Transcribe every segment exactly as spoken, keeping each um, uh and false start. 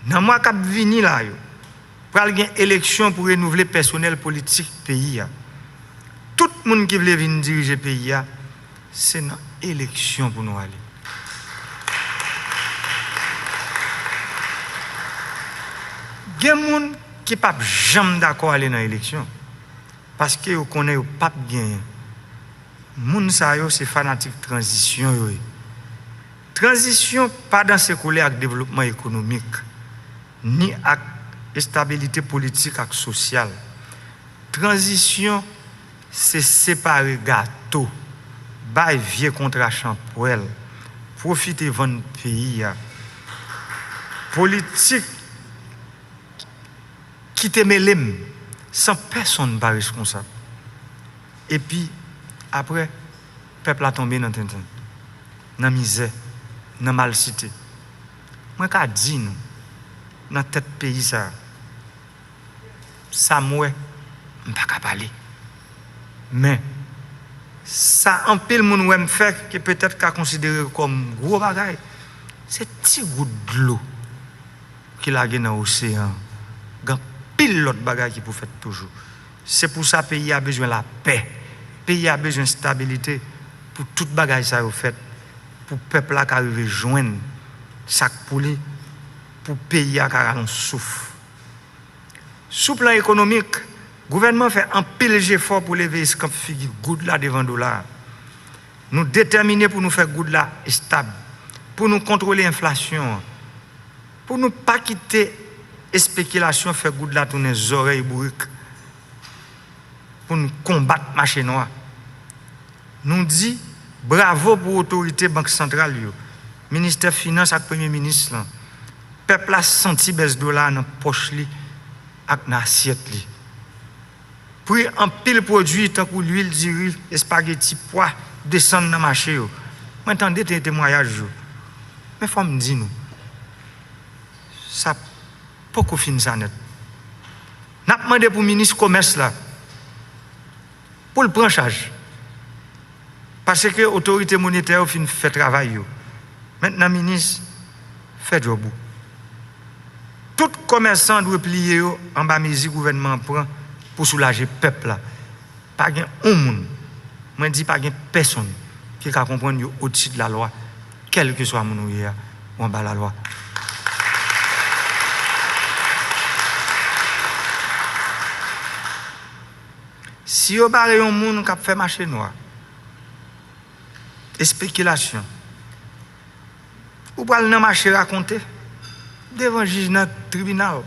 Nan mwa k ap vini la yo, pral gen eleksyon pou renouvle pèsonèl politik peyi a. Tout moun ki vle vin dirije peyi a, se nan eleksyon pou nou ale. Gen moun ki p ap janm dakò ale nan eleksyon, paske yo konnen yo p ap genyen. Moun sa yo se fanatik tranzisyon yo ye. Tranzisyon pa danse koulè ak devlopman ekonomik, ni ak estabilite politik ak sosyal. Tranzisyon se separe gato, bay vye kontra chanpwèl, pwofite vann peyi a. Politik kite mele m san pèsonn pa reskonsab. Epi, apre, pèp la tonbe nan tenten, nan mizè, nan malsite. Mwen ka di nou, nan tèt peyi sa a, sa m wè, m pa ka pale. Men, sa anpil moun wè m fè, ke petèt ka konsidere kòm gwo bagay, se ti gout dlo ki lage nan oseyan an. Gen anpil lòt bagay ki pou fèt toujou. Se pou sa peyi a bezwen lapè. Peyi a bezwen stabilite pou tout bagay sa yo fèt, pou pèp la ka rive jwenn sa k pou li, pou peyi a ka rale yon souf. Sou plan ekonomik, gouvènman fè anpil jefò pou leve eskanp figi goud la devan dola a. Nou detèmine pou nou fè goud la estab, pou nou kontwole enflasyon an, pou nou pa kite espekilasyon fè goud la tounen zòrèy bourik, pou n konbat mache nwa. Nou di bravo pou otorite Bank Santral yo, Ministè Finans ak Premye Minis lan. Pèp la santi bès dola a nan pòch li ak nan asyèt li. Pri anpil pwodui tankou lwil, diri, espageti, pwa desann nan mache yo. Mwen tande te temwayaj yo. Men fò m di nou, sa poko fin sa nèt. N ap mande pou minis komès la, pou l pran chaj. Paske otorite monetè yo fin fè travay yo. Mentnan minis, fè djòb ou. Tout komèsan dwe pliye yo anba mezi gouvènman an pran pou soulaje pèp la. Pa gen yon moun, mwen di pa gen pèsonn ki ka konprann yo odsi de lalwa, kèlkeswa moun ou ye a, ou anba lalwa. Si yo bare yon moun k ap fè mache nwa, espekilasyon, ou pral nan mache rakonte devan jij nan tribinal.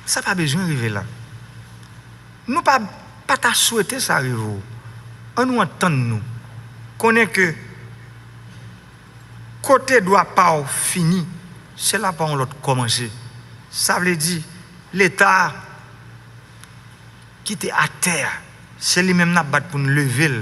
Sa pa bezwen rive la. Nou pa, pa ta swete sa rive w. An nou antann nou. Konnen ke kote dwa pa w fini, se la pa yon lòt kòmanse. Sa vle di, Leta ki te atè a, se li menm n ap bat pou n leve l.